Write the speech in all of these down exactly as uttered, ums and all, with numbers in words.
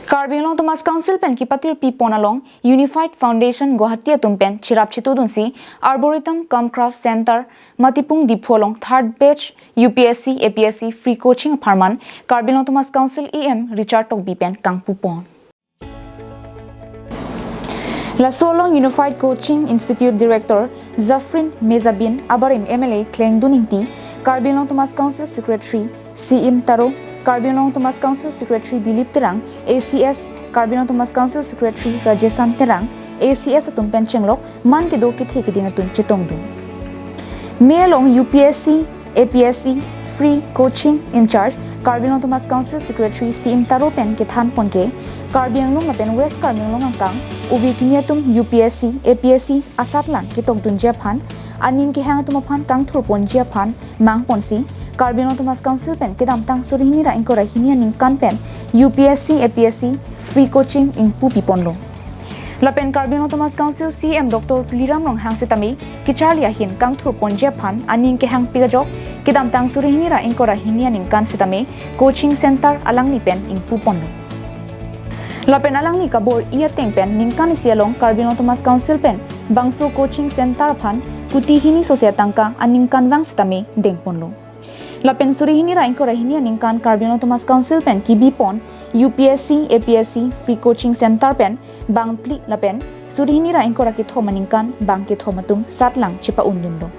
Karbi Anglong Autonomous Council pen kipatir pipon along Unified Foundation Guwahati atum pen cherap chetudunsi Arboretum cum Craft Center Matipung Diphu along third batch U P S C A P S C free coaching apharman Karbi Anglong Autonomous Council E M Richard Tokbi pen kangpupon. Laso along Unified Coaching Institute Director Zafrin Mezabin, abarim M L A Klengdun Ingti, Karbi Anglong Autonomous Council Secretary Siim Taro, Karbi Anglong Autonomous Council Secretary Dilip Terang, A C S, Karbi Anglong Autonomous Council Secretary Rajesan Terang, A C S atum pen chenglok man kedo kethe keding atum chetongdun. Me along U P S C A P S C free coaching in charge Karbi Anglong Autonomous Council Secretary Siim Taro pen kethanpon ke, Karbi Anglong lapen West Karbi Anglong angkang ove kimi atum U P S C A P S C asatlang ketokdunji aphan, aning kehang atum aphan kangthurponji aphan mangponsi, Karbi Anglong Autonomous Council pen kedamtang suri hini ra ingkoi ra hini aningkan pen U P S C A P S C free coaching ingpu piponlo. Lapen Karbi Anglong Autonomous Council C E M Doctor Tuliram Ronghang sitame kecharli ahin kangthurponji aphan aning kehangpik ajok kedamtang suri hini ra ingkoi ra hini aningkan sitame coaching center alangli pen ingpuponlo. Lapen alangli kabor-i ateng pen ningkan isi along Karbi Anglong Autonomous Council pen bangso coaching center aphan kuti hini sose atangka aningkanvang sitame dengponlo. Lapen suri hini ra ingkoi ra hini aningkan Karbi Anglong Autonomous Council pen kibipon U P S C A P S C free coaching center pen bang phli lapen suri hini ra ingkoi ra kethom aningkan bang kethom atum satlang chepa-undunlo.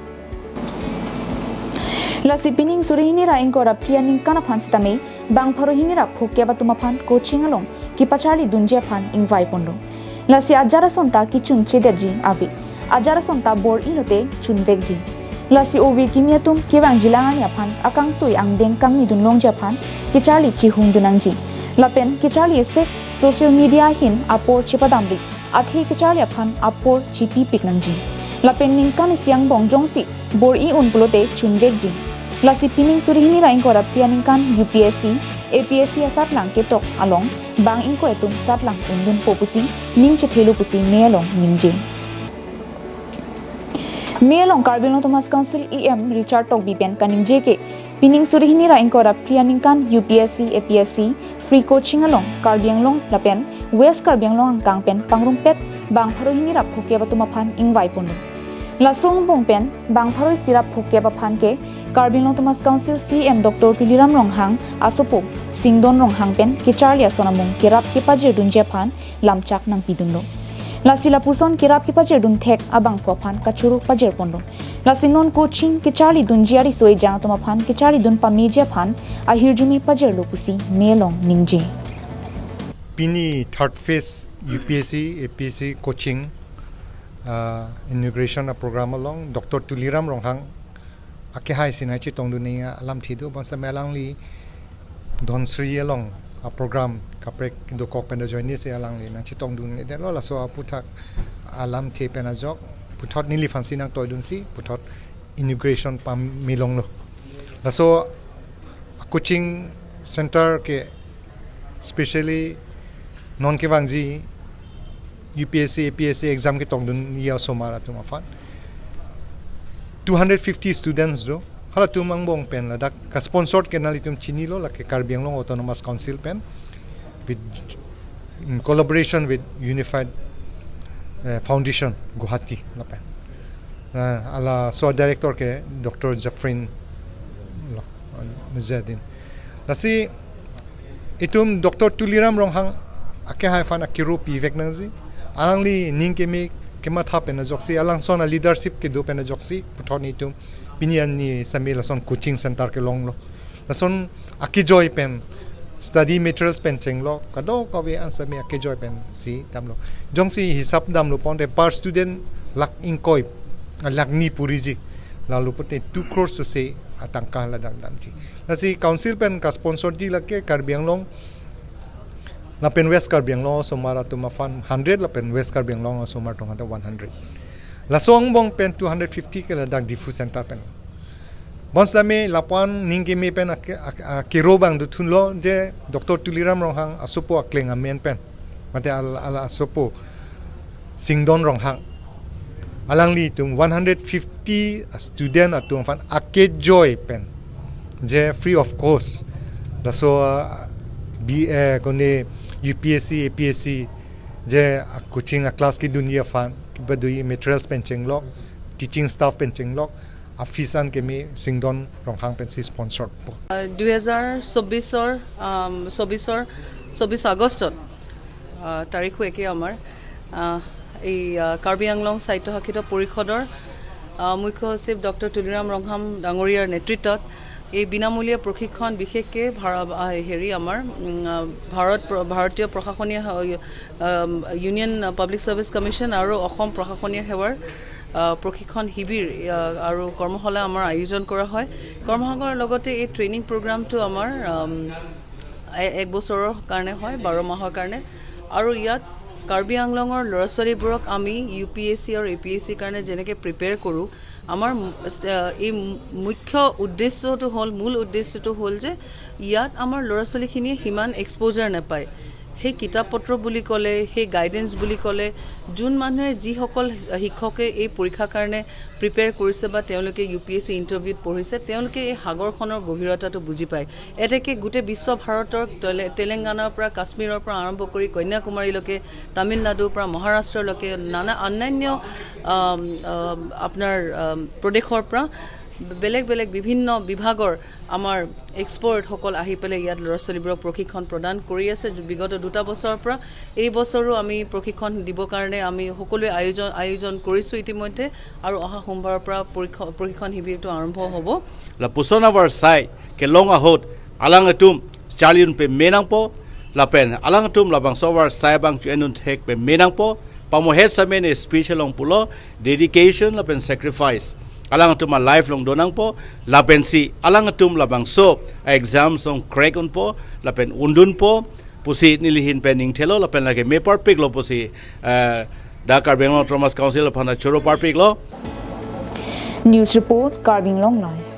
Lasi pining suri hini ra ingkoi ra phli aningkan aphan sitame bang pharo hini ra phokep atum aphan coaching along kipacharlidunji aphan ingvaiponlo. Lasi ajat ason ta kechunchedetji ave. Ajat ason ta bor-i lote chunvekji. Lasi ove kimi atum kevangjilang ani aphan akangtui angdeng kangnidun longji aphan kecharli chihungdun nangji. Lapen kecharli esek social media ahin apor chepadamri, athe kecharli aphan apor chipipik nangji. Lapen ningkan isi angbong jongsi bor-i un pulote chunvekji. Lasi pining suri hini ra ingkoi ra phli aningkan U P S C A P S C asatlang ketok along bang ingkoi atum satlang undunpo pusi ning chethelo pusi me along ningje. Me along Karbi Anglong Autonomous Council E M Richard Tokbi pen kaningje ke, pining suri hini ra ingkoi ra phli aningkan U P S C A P S C free coaching along Karbi Anglong lapen West Karbi Anglong angkang pen pangrumpet bang pharo hini ra phokep atum aphan ingvaiponlo. Laso angbong pen bang pharo isi ra phokep aphan ke Karbi Anglong Autonomous Council C E M Doctor Tuliram Ronghang asopo Singdon Ronghang pen kecharli ason amung kerap kepajirdunji aphan lamchak nangpidunlo. Lasi lapuson kerap kepajirdun thek abangphu aphan kachoro pajirponlo. Lasi non coaching kecharlidunji ariso ejang atum aphan kecharlidun pameji aphan ahirjume pajirlo pusi me along ningje. Pini third phase U P S C A P S C coaching, ah, inauguration a program along Doctor Tuliram Ronghang akehai si nangchetongdun nangji alamthe do, bangso me alangli Dhansiri along a program kaprek dokok pen ajoine si alangli nangchetongdun-edetlo, laso aputhak alamthe pen ajok puthot neliphan si nangtoidunsi puthot inauguration pame longlo. Laso coaching center ke specially non kevangji U P S C, A P S C exam ketongdunji asomar atum aphan. Two hundred fifty students do. Halatum angbong pen ladak ka-sponsored ke nanglitum chinilo, lake Karbi Anglong Autonomous Council pen with, in collaboration with Unified, eh, Foundation Guwahati lapen. Eh, laso director ke Doctor Zafrin lo, Mezadin. Lasi itum Doctor Tuliram Ronghang akehai aphan akero pivek nangji. Alangli ning keme kematha pen ajoksi, alangson a leadership kedo pen ajoksi puthot nelitum pini arni sitame lason coaching center kelonglo. Lason akejoi pen study materials pen chenglo, kadokave an sitame akejoi pen si damlo. Jongsi hisap damlo ponte per student lakh ingkoi, ah, lakh ni puriji. Lalu pote two crores sose atangka ladak damji. Lasi council pen ka-sponsorji lake Karbi Anglong lapen West Karbi Anglong asomar atum aphan hundred lapen West Karbi Anglong asomar atum aphan one hundred. Laso angbong pen two hundred fifty ke ladak Diphu center pen. Bonsitame lapuan ning keme pen ake-, ake-, akero abang dothunlo je Doctor Tuliram Ronghang asopo akleng amen pen, mate al-, al-, asopo Singdon Ronghang, alanglitum one hundred fifty student atum aphan akejoi pen je free of cost laso, ah, B, eh, kone U P S C, A P S C, je a coaching a class kedunji aphan, kepadoji materials pen chenglok, teaching staff pen chenglok, a fees an keme Singdon Ronghang pensi sponsor po. আহ, দুই হাজাৰ চৌবিছৰ, আম, চৌবিছৰ, চৌবিছ আগষ্টত, আহ, তাৰিখো একে আমাৰ, আহ, এই, আহ, কাৰ্বি আংলং স্বায়ত্তশাসিত পৰিষদৰ, আহ, মুখ্য সচিব ডক্টৰ তুলিৰাম ৰংহাম ডাঙৰীয়াৰ নেতৃত্বত এই বিনামূলীয়া প্ৰশিক্ষণ বিশেষকৈ ভাৰ-, আহ, হেৰি আমাৰ, উম, আহ, ভাৰত প্ৰ-, ভাৰতীয় প্ৰশাসনীয় স-, আম, ইউনিয়ন পাব্লিক চাৰ্ভিচ কমিশ্যন আৰু অসম প্ৰশাসনীয় সেৱাৰ, আহ, প্ৰশিক্ষণ শিবিৰ, আহ, আৰু কৰ্মশালা আমাৰ আয়োজন কৰা হয়। কৰ্মশালাৰ লগতে এই ট্ৰেইনিং প্ৰগ্ৰামটো আমাৰ, আম, এ-, এক বছৰৰ কাৰণে হয়, বাৰ মাহৰ কাৰণে। আৰু ইয়াত কাৰ্বি আংলঙৰ ল'ৰা ছোৱালীবোৰক আমি ইউ পি এছ চি আৰু এ পি এছ চিৰ কাৰণে যেনেকৈ প্ৰিপেয়াৰ কৰোঁ, আমাৰ মু-, আহ, এই মু-, মুখ্য উদ্দেশ্যটো হ'ল, মূল উদ্দেশ্যটো হ'ল যে ইয়াত আমাৰ ল'ৰা ছোৱালীখিনিয়ে সিমান এক্সপ'জাৰ নাপায়। সেই কিতাপ পত্ৰ বুলি ক'লে, সেই গাইডেন্স বুলি ক'লে, যোন মানুহে, যিসকল শিক্ষকে এই পৰীক্ষাৰ কাৰণে প্ৰিপেয়াৰ কৰিছে বা তেওঁলোকে ইউ পি এছ চি ইণ্টাৰভিউত পঢ়িছে, তেওঁলোকে এই সাগৰখনৰ গভীৰতাটো বুজি পায়। এতেকে গোটেই বিশ্ব ভাৰতৰ তেলে-, তেলেংগানাৰ পৰা, কাশ্মীৰৰ পৰা আৰম্ভ কৰি কন্যাকুমাৰীলৈকে, তামিলনাডুৰ পৰা মহাৰাষ্ট্ৰলৈকে, নানা অন্যান্য, আম, আম, আপোনাৰ, আম, প্ৰদেশৰ পৰা বেলেগ বেলেগ বিভিন্ন বিভাগৰ আমাৰ এক্সপাৰ্টসকল আহি পেলাই ইয়াত ল'ৰা ছোৱালীবোৰক প্ৰশিক্ষণ প্ৰদান কৰি আছে। বিগত দুটা বছৰৰ পৰা, এই বছৰো আমি প্ৰশিক্ষণ দিবৰ কাৰণে আমি সকলোৱে আয়োজন, আয়োজন কৰিছোঁ ইতিমধ্যে, আৰু অহা সোমবাৰৰ পৰা পৰীক্ষ-, প্ৰশিক্ষণ শিবিৰটো আৰম্ভ হ'ব। Lapuson avarsai kelong ahut alangtum charli-un pame nangpo, lapen alangtum labangso avarsai abang chu-en-un thek pame nangpo, pamohet same ne speech along pulo, dedication lapen sacrifice. Alangtum a life along do nangpo, lapensi alangtum labangso exams along crack unpo, lapen undunpo pusi nelihin pen ning thelo, lapen lake me parpiklo pusi, eh, dak Karbi Anglong Autonomous Council aphan choro parpiklo. News report, Karbi Anglong Live.